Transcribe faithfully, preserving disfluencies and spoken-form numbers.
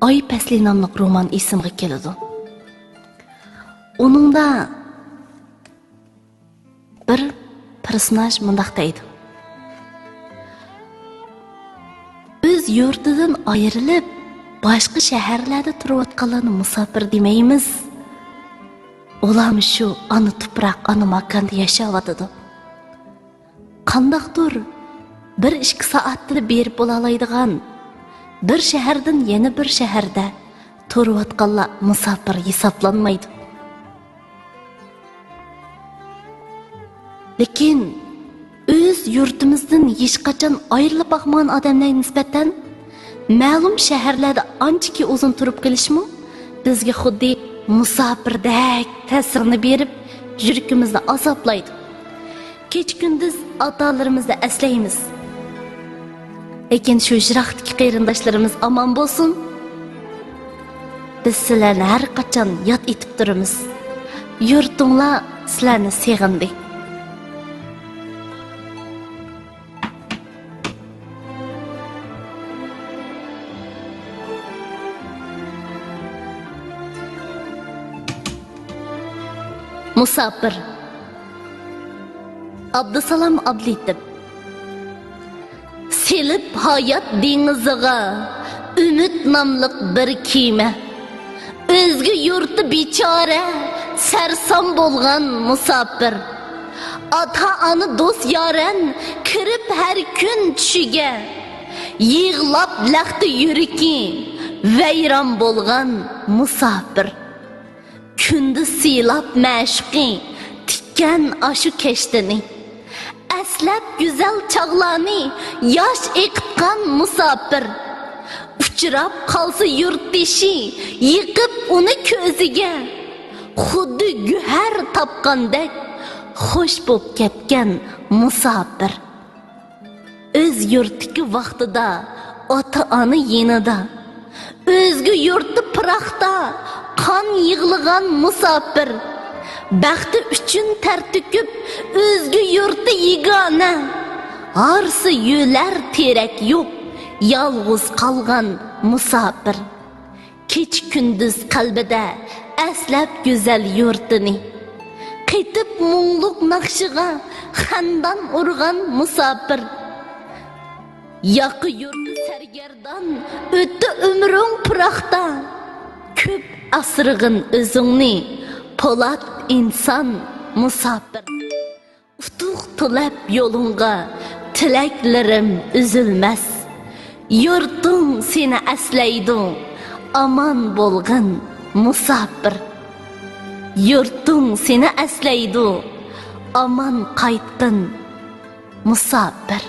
ئاي پەسلى ناملىق رومان ئېسىمگە كېلىدۇ. ئۇنىڭدا بىر پېرسوناژ مۇنداق دەيدۇ: «ئۆز يۇرتىدىن ئايرىلىپ، باشقا شەھەرلەردە تۇرۇۋاتقانلارنى مۇساپىر دېمەيمىز. ئۇلارمۇ شۇ ئانا تۇپراق، ئانا ماكاندا ياشاۋاتىدۇ. قانداقتۇر بىر ئىككى سائەتتىلا بېرىپ بولالايدىغان، بىر شەھەردىن يەنە بىر شەھەردە تۇرۇۋاتقانلار مۇساپىر ھېسابلانمايدۇ.» لېكىن ئۆز يۇرتىمىزدىن ھېچقاچان ئايرىلىپ باقمىغان ئادەملەرگە نىسبەتەن، مەلۇم شەھەرلەردە ئانچىكى ئۇزۇن تۇرۇپ قېلىشمۇ بىزگە خۇددى مۇساپىردەك تەسىرنى بېرىپ، يۈرىكىمىزنى ئازابلايدۇ. كېچە-كۈندۈز ئاتالىرىمىزنى ئەسلەيمىز. لېكىن شۇ يىراقتىكى قېرىنداشلىرىمىز ئامان بولسۇن. بىز سىلەرنى ھەر قاچان ياد ئېتىپ تۇرىمىز. يۇرتۇڭلار سىلەرنى سېغىندى. مۇساپىر. ئابدۇسالام ئابلىتىپ. سېلىپ ھايات دېڭىزىغا ئۈمىد ناملىق بىر كېمە. ئۆزگە يۇرتتا بىچارە، سەرسان بولغان مۇساپىر. ئاتا-ئانا، دوست-يارەن كىرىپ ھەر كۈن چۈشىگە، يىغلاپ لەختە يۈرىكى، ۋەيران بولغان مۇساپىر. كۈندە سىلاپ مەشۇقى تىككەن ئاشۇ كەشتىنى، ئەسلەپ گۈزەل چاغلارنى ياش ئېقىتقان مۇساپىر. ئۇچراپ قالسا يۇرتدىشى، يېقىپ ئۇنى كۆزىگە، خۇددى گۆھەر تاپقاندەك خۇش بوپ كەتكەن مۇساپىر. ئۆز يۇرتتىكى ۋاقتىدا ئاتا-ئانا يېنىدا، ئۆزگە يۇرتتا پىراقتا قان يىغلىغان مۇساپىر. بەختى ئۈچۈن تەر تۆكۈپ، ئۆزگە يۇرتتا يېگانە، ھارسا يۆلەر تېرەك يوق، يالغۇز قالغان مۇساپىر. كېچە-كۈندۈز قەلبىدە ئەسلەپ گۈزەل يۇرتىنى، قېتىپ مۇڭلۇق ناخشىغا خەندان ئۇرغان مۇساپىر. ياقا يۇرتى سەرگەردان، ئۆتتى ئۆمرۈڭ پىراقتا، كۆپ ئاسرىغىن ئۆزۈڭنى، پولات ئىنسان مۇساپىر. ئۇتۇق تىلەپ يولۇڭغا، تىلەكلىرىم ئۈزۈلمەس. يۇرتۇڭ سېنى ئەسلەيدۇ، ئامان بولغىن مۇساپىر. يۇرتۇڭ سېنى ئەسلەيدۇ، ئامان قايتقىن مۇساپىر.